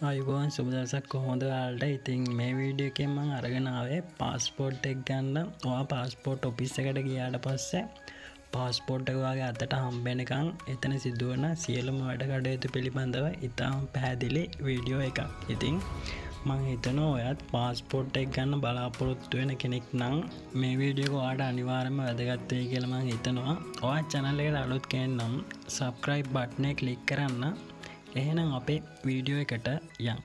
ආයුබෝවන්, සුබ දවසක්. කොහොමද ඔයාලට? ඉතින් මේ වීඩියෝ එකෙන් මම අරගෙන ආවේ පාස්පෝට් එක ගන්න. ඔයා පාස්පෝට් ඔෆිස් එකට ගියාට පස්සේ පාස්පෝට් එක ඔයාගේ අතට හම්බ වෙනකන් එතන සිදුවන සියලුම වැඩ කටයුතු පිළිබඳව ඉතාම පැහැදිලි වීඩියෝ එකක්. ඉතින් මං හිතනවා ඔයත් පාස්පෝට් එක ගන්න බලාපොරොත්තු වෙන කෙනෙක් නම් මේ වීඩියෝ එක ඔයාට අනිවාර්යයෙන්ම වැදගත් වෙයි කියලා මං හිතනවා. ඔයා චැනල් එකට අලුත් කෙනෙක් නම් සබ්ස්ක්‍රයිබ් බටන් එක ක්ලික් කරන්න. එහෙනම් අපේ වීඩියෝ එකට යන්.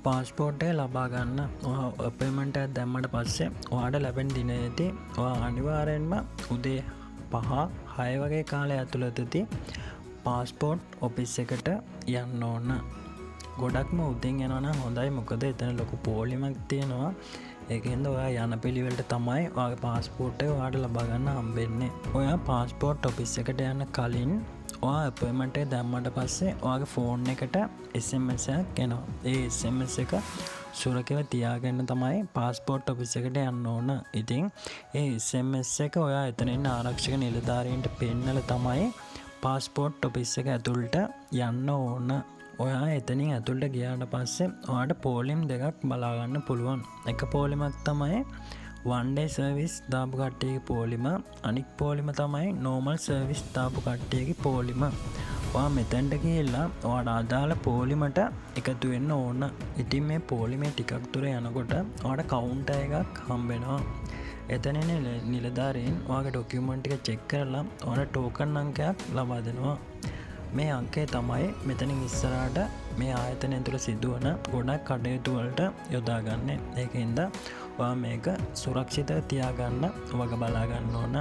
පාස්පෝට් එක ලබා ගන්න ඔයා අපොයින්ට්මන්ට් එකක් දැම්මට පස්සේ ඔයාට ලැබෙන දිනයේදී ඔයා අනිවාර්යෙන්ම උදේ 5-6 වගේ කාලය ඇතුළතදී පාස්පෝට් ඔෆිස් එකට යන්න ඕන. ගොඩක්ම උදෙන් යනවා නම් හොඳයි, මොකද එතන ලොකු පොලිමක් තියෙනවා. ඒක හින්දා ඔයා යන පිළිවෙලට තමයි ඔයාගේ පාස්පෝට් එක ඔයාට ලබා ගන්න හම්බෙන්නේ. ඔයා පාස්පෝට් ඔෆිස් එකට යන්න කලින් ඔයා අපොයින්ට්මන්ට් එක දැම්මට පස්සේ ඔයාගේ ෆෝන් එකට SMS එකක් එනවා. ඒ SMS එක සුරකිව තියාගන්න තමයි පාස්පෝට් ඔෆිස් එකට යන්න ඕන. ඉතින් ඒ SMS එක ඔයා එතන ඉන්න ආරක්ෂක නිලධාරීන්ට පෙන්නලා තමයි පාස්පෝට් ඔෆිස් එක ඇතුළට යන්න ඕන. ඔයා එතනින් ඇතුළට ගියාට පස්සේ ඔයාට පොලිම් දෙකක් බලා ගන්න පුළුවන්. එක පොලිමක් තමයි වන් ඩේ සර්විස් දාපු කට්ටියගේ පොලිම, අනික් පොලිම තමයි නෝමල් සර්විස් දාපු කට්ටියගේ පොලිම. ඔයා මෙතැන්ට ගිහිල්ලා ඔයාට අදාළ පොලිමට එකතු වෙන්න ඕන. ඉතින් මේ පොලිමේ ටිකක් දුර යනකොට ඔයාට කවුන්ටර් එකක් හම්බ වෙනවා. එතන ඉන්න නිලධාරීන් ඔයාගේ ඩොකියුමන්ට් ටික චෙක් කරලා ඔයාට ටෝකන් අංකයක් ලබා දෙනවා. මේ අංකය තමයි මෙතනින් ඉස්සරහට මේ ආයතනය තුළ සිදුවන ගොඩක් කටයුතු වලට යොදාගන්නේ. ඒක හින්දා ඔයා මේක සුරක්ෂිතව තියාගන්න වග බලා ගන්න ඕන.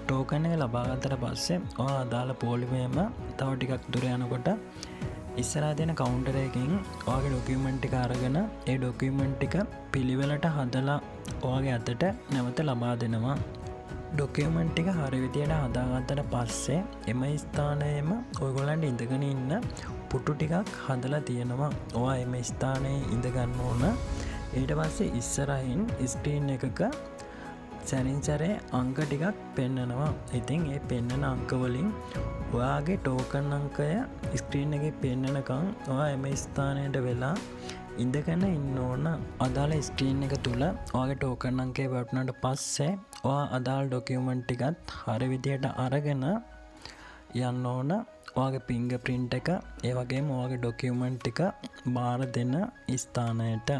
ටෝකන් එක ලබා ගත්තට පස්සේ ඔයා අදාළ පොලිමේම තව ටිකක් දුර යනකොට ඉස්සරහා තියෙන කවුන්ටර් එකකින් ඔයාගේ ඩොකියුමන්ට් ටික අරගෙන ඒ ඩොකියුමන්ට් ටික පිළිවෙලට හදලා ඔයාගේ අතට නැවත ලබා දෙනවා. ඩොකියුමන්ට් ටික හරි විදියට හදාගත්තට පස්සේ එම ස්ථානයේම ඔයගොල්ලන්ට ඉඳගෙන ඉන්න පුටු ටිකක් හදලා තියෙනවා. ඔයා එම ස්ථානයේ ඉඳ ගන්න ඕන. ඊට පස්සේ ඉස්සරහින් ස්ක්‍රීන් එකක සැරින් සැරේ අංක ටිකක් පෙන්නනවා. ඉතින් ඒ පෙන්නන අංක වලින් ඔයාගේ ටෝකන් අංකය ස්ක්‍රීන් එකේ පෙන්නනකම් ඔයා එම ස්ථානයට වෙලා ඉඳගෙන ඉන්න ඕන. අදාළ ස්ක්‍රීන් එක තුල ඔයාගේ ටෝකන් අංකය වැටුණාට පස්සේ ඔයා අදාළ ඩොකියුමන්ට් ටිකත් හරි විදියට අරගෙන යන්න ඕන. ඔයාගේ ෆින්ගර් ප්‍රින්ට් එක, ඒ වගේම ඔයාගේ ඩොකියුමන්ට් ටික බාර දෙන ස්ථානයට.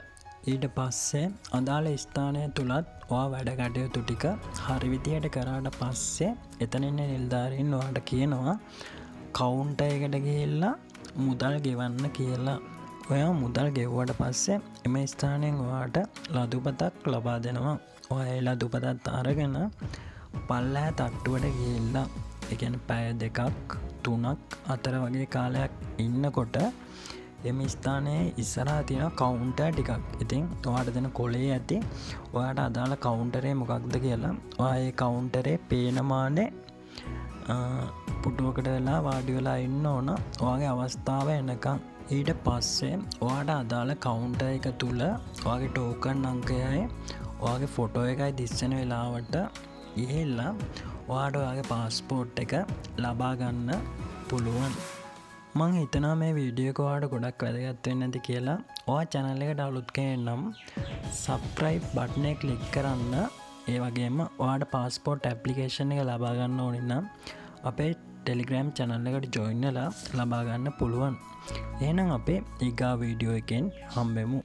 ඊට පස්සේ අදාළ ස්ථානය තුලත් ඔයා වැඩ කටයුතු ටික හරි විදියට කරාට පස්සේ එතන ඉන්න නිලධාරීන් ඔයාට කියනවා කවුන්ටර් එකට ගිහිල්ලා මුදල් ගෙවන්න කියලා. ඔයා මුදල් ගෙව්වට පස්සේ එම ස්ථානයෙන් ඔයාට ලදුපතක් ලබා දෙනවා. ඔයා ඒ ලදුපතත් අරගෙන පල්ලෑ තට්ටුවට ගිහිල්ලා, ඒ කියන්නේ පැය දෙකක් තුනක් අතර වගේ කාලයක් ඉන්නකොට එම ස්ථානයේ ඉස්සරහා තියෙන කවුන්ටර් ටිකක්. ඉතින් ඔයාට දෙන කොලේ ඇති ඔයාට අදාළ කවුන්ටරේ මොකක්ද කියලා. ඔයා ඒ කවුන්ටරේ පේන මානේ පුටුවකට වෙලා වාඩි වෙලා ඉන්න ඕන ඔයාගේ අවස්ථාව එනකන්. ඊට පස්සේ ඔයාට අදාළ කවුන්ටර් එක තුල ඔයාගේ ටෝකන් අංකයයි ඔයාගේ ෆොටෝ එකයි දිස්සෙන වෙලාවට ගිහිල්ලා ඔයාට ඔයාගේ පාස්පෝට් එක ලබා ගන්න පුළුවන්. මං හිතනවා මේ වීඩියෝ එක ඔයාට ගොඩක් වැදගත් වෙන්න ඇති කියලා. ඔයා චැනල් එකට අලුත් කෙනෙක් නම් සබ්ස්ක්‍රයිබ් බටන් එක ක්ලික් කරන්න. ඒ වගේම ඔයාට පාස්පෝට් ඇප්ලිකේෂන් එක ලබා ගන්න ඕනේ නම් අපේ ටෙලිග්‍රෑම් චැනල් එකට ජොයින් වෙලා ලබා ගන්න පුළුවන්. එහෙනම් අපේ ඊගා වීඩියෝ එකෙන් හම්බෙමු.